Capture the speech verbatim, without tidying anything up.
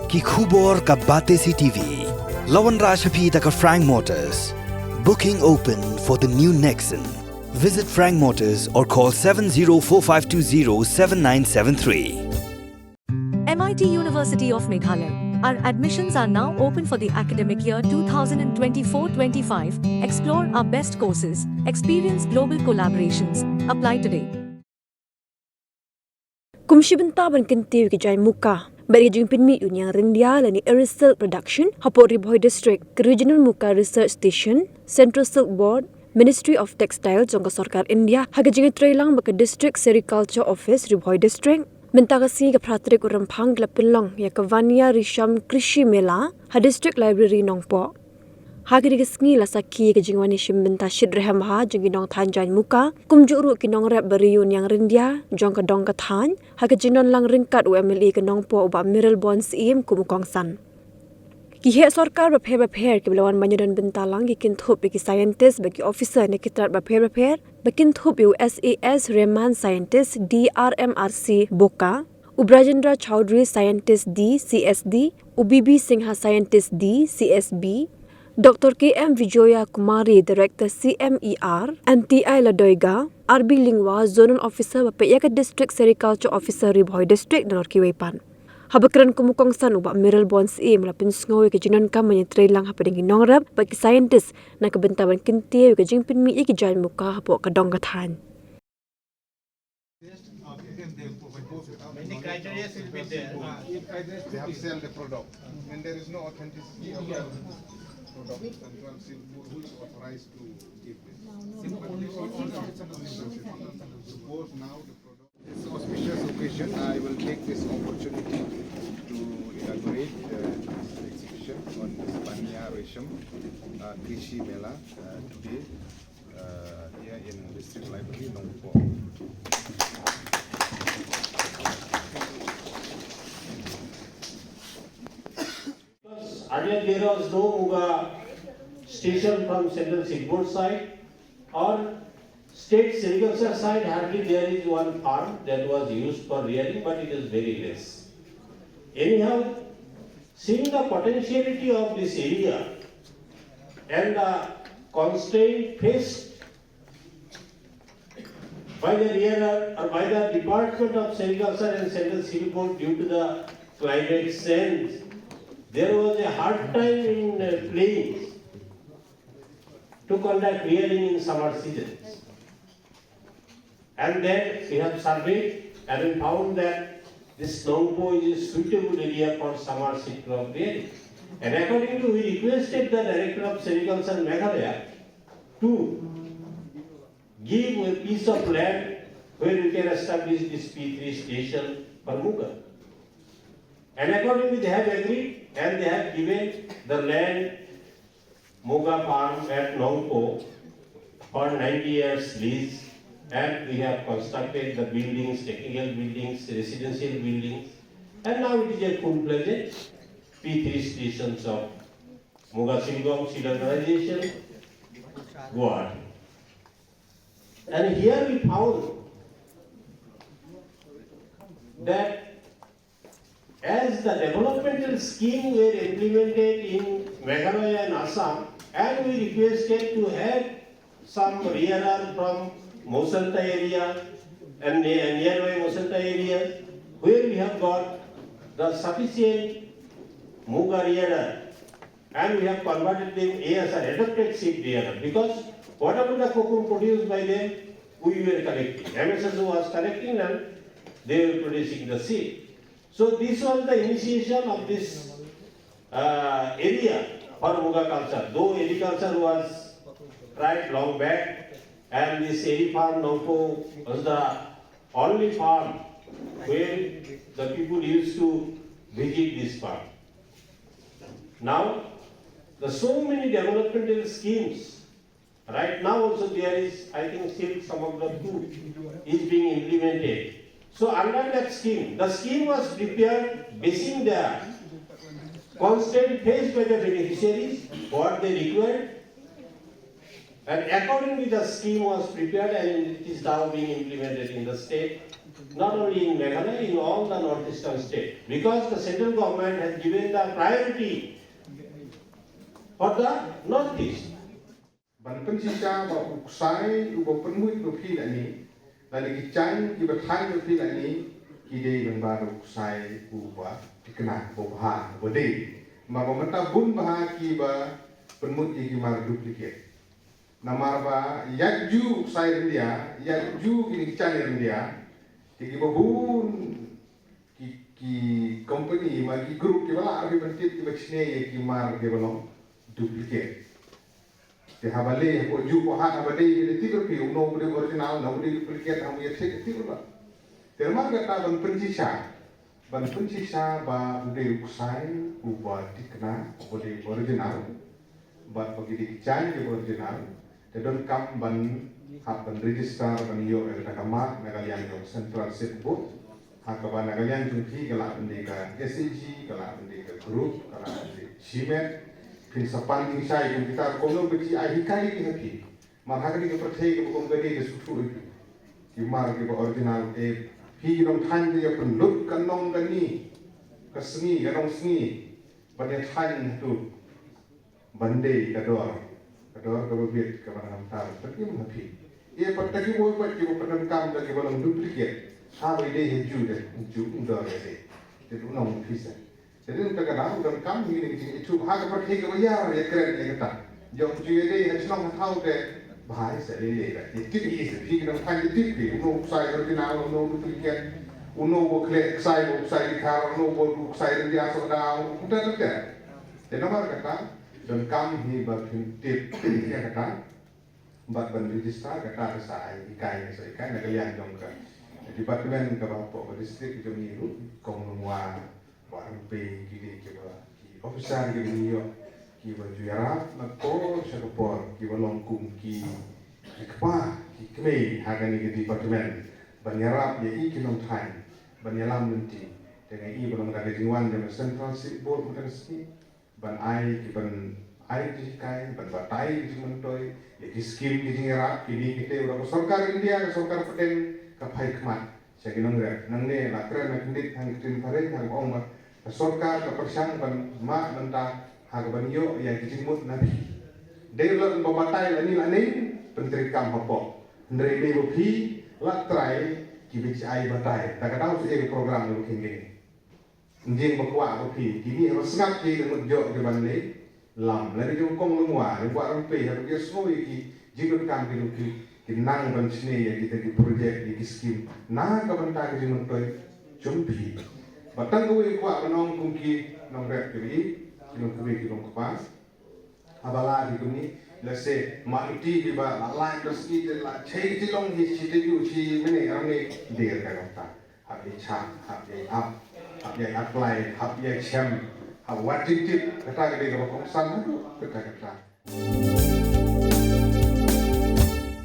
Ki khubor ka Batesi T V. La wanrah sha phi da ka Frank Motors. Booking open for the new Nexon. Visit Frank Motors or call seven zero four five two zero seven nine seven three. M I T University of Meghalaya. Our admissions are now open for the academic year twenty twenty-four twenty-five. Explore our best courses, experience global collaborations. Apply today. Kum shi bynta ban kyntiew ïa ki jaiñ muka bad ïa ka jingpynmih u Niang Ryndia lane Eri Silk Production hapoh Ri Bhoi District, ka Regional Muka Research Station, Central Silk Board, Ministry of Textiles jong ka Sorkar India ha ka jingïatreilang bad ka District Sericulture Office, Ri Bhoi District. Mynta ka sngi, ka phra tarik u Rymphang, ki la pynlong ïa ka Vanya Resham Krishi Mela ha District Library, Nongpoh. Ha kane ka sngi la sakhi ïa ka jingwan ïashim bynta shitrhem bha jong ki nongthaiñ jaiñ muka, kumjuh ruh ki nongrep ba riew Niang Ryndia jong ka dong ka thaiñ, ha ka jingdon lang ryngkat u M L A ka Nongpoh u Bah Mayralborn Syiem kum u kongsan. Ki heh sorkar bapher bapher kiba la wan ban ïadon bynta lang ki kynthup ïa ki scientist bad ki officer na ki tnat bapher bapher, ba kynthup ïa u S A S Rehman, scientist, D R M R C Boka, u Brajendra Chowdhury, scientist, D C S D, u B B Singha, scientist, D C S B, Doctor K M Vijoya Kumari, director, C M E R, and T I Ladoiga, R B Lyngwa, zonal officer bapher ïa ka District Sericulture Officer, Ri Bhoi District, da lor kiwei pat. Haba kren kum u kongsan u Bah Mayralborn Syiem u la pynsngew ïa ka jingdonkam ban ïatreilang hapdeng ki nongrep bad ki scientist na ka bynta ban kyntiew ïa ka jingpynmih ïa ki jaiñ muka hapoh ka dong ka thaiñ. Many criteria should be there. They have sell the product, and there is no authenticity of the product. Central Silk Board, who is authorized to give this? Suppose now the product. This auspicious occasion, I will take this opportunity to inaugurate uh, this exhibition on this Vanya Resham uh, Krishi Mela uh, today uh, here in District Library, Nongpoh. Earlier there was no Muga station from Central Silk Board side or State Sericulture side, hardly there is one farm that was used for rearing, but it is very less. Anyhow, seeing the potentiality of this area and the constraint faced by the rearer or by the Department of Sericulture and Central Silk Board due to the climate change, there was a hard time in uh, plains to conduct rearing in summer seasons. And then we have surveyed and we found that this Nongpoh is a suitable area for summer seed crop rearing. And accordingly, we requested the Director of Sericulture Meghalaya to give a piece of land where we can establish this P three station for Muga. And accordingly, they have agreed and they have given the land Muga farm at Nongpoh for ninety years lease, and we have constructed the buildings, technical buildings, residential buildings, and now it is a full-fledged P three stations of Muga Silgong Seed Organization, Guwahati. And here we found that as the developmental scheme were implemented in Meghalaya and Assam, and we requested to have some rearer from Mosanta area and ne- nearby Mosanta areas, where we have got the sufficient Muga rearer, and we have converted them as an adopted seed bearer, because whatever the cocoon produced by them, we were collecting. M S S O was collecting and they were producing the seed. So this was the initiation of this uh, area for Muga culture. Though agriculture was tried long back, and this Eri farm Nongpoh was the only farm where the people used to visit this farm. Now, the so many developmental schemes, right now also there is, I think, still some of the two is being implemented. So under that scheme, the scheme was prepared basing the constraint faced by the beneficiaries, what they required, And accordingly, the scheme was prepared and it is now being implemented in the state, not only in Meghalaya, in all the northeastern state, because the central government has given the priority for the northeast. Ban pynshisha ba u ksai uba pynmut ba phi lane, lane ki jaiñ kiba thaiñ ba phi lane, ki dei lyngba da u ksai uba thikna, uba bha, uba dei. Namar ba mynta bun bha kiba pynmut ïa ki mar duplicate. Namar ba ïa ju u ksai ryndia, ïa ju kine ki jaiñ ryndia, te kiba bun ki, ki company ma ki group kiba lah ruh ban tip kiba shne ïa ki mar kiba long duplicate. Te haba leh hapoh juh hapoh hat haba dei, dei tip ruh phi uno uba dei original, uno uba dei duplicate, haba ïa check tip ruh la. Te namar kata ban pynshisha, ban pynshisha ba u dei u ksai uba thikna, uba dei original, bad ba ki dei ki jaiñ kiba original, te donkam ban hap ban register ban ïoh ïa kata ka mark na ka liang jong Central Seed Board. Ha kaba na ka liang jong phi ka lah ban dei ka S H G, ka lah ban dei ka group, ka lah ban dei shimet. Phin sa pan jingshai kum kita, kumno ba ki ai hikai ïa phi. Mar ha kane ka pyrthei kaba kum kane ka suthu ïa phi. Ki mar kiba original eh, phi ki nongthaiñ te ïa pynlut ka nong kane, ka sngi, ka nongsngi, ban ïa thaiñ hato ban dei ka dor, ka dor kaba bit kaba nang tar, ban im ha phi. Ïa pat ta ki boi pat kiba pyndonkam da kiba long duplicate. Haba ïadei ha ju de, ju u dor ïadei. Te u nong pisa. Te dei ta ka dang donkam hi ning jingithuh ha ka pyrthei kaba ïar ïakren ïa kata. Jong ju ïadei ha shnong ha thaw te bha sa lei lei da. Ïa tip hi sa phi ki nongthaiñ ïa tip hi. Uno u ksai original, uno u duplicate, uno u khleh ksai, u ksai dkhar, uno u ksai ryndia sohda, uno u kata kata. Te namar kata, donkam hi ba phin tip ïa kata, bad ban register kata ka sa ai hikai, sa hikai na ka liang jong ka department kaba hapoh ka district jong ngi ruh, Kong Lungwa, Bah Rympei, ki dei kiba, ki officer kiba ngi ïoh, kiba ju ïarap na ka por sha ka por, kiba long kum ki, ki kpa, ki kmie ha kane ka department, ban ïarap ïa i ki nongthaiñ ban ïalam lynti. Te nga i ba long da ka jingwan jong ka Central Seed Board mynta ka sngi ban ai ki, ban ai ki jinghikai, ban batai ki jingmyntoi ïa ki skim, ki jingïarap, kine kite ba ka sorkar India, ka sorkar pdeng ka phai khmat sha ki nongrep. Nangne la kren na kyndit ha ka ktien phareng, haba ong ba ka sorkar ka pyrshang ban mad mynta ha kaban ïoh ïa ki jingmut na phi. Dei ba la batai lane lane, pyntreikam hapoh. Hynrei dei ba phi la trai kiba ai batai. Ta ka daw sa ïa ka program ba kheiñ kine. Ynjing ba kwah ba phi, kine haba sngap ki, da mut jong ki ban leh lam. Lane jong Kong Lungwa, jong Bah Rympei, haba ki sngew ïa ki jingdonkam ki, ki, ki nang ban shne ïa kita ki project, ïa ki skim na ka bynta ka jingmyntoi jong phi. Ba tang kawei kwah ban ong kum ki nongrep ki, ki nongkmie ki nongkpa. Haba la ki kumne, lehse ma iti kiba la lait ka sngi te la chei ti long hi shi te ju shi mene rangne, der ka nongta. Hap ïa chah, hap ïa ap, hap ïa apply, hap ïa chem, hap wat jingtip, kata ka dei kaba kongsan haduh katta katta.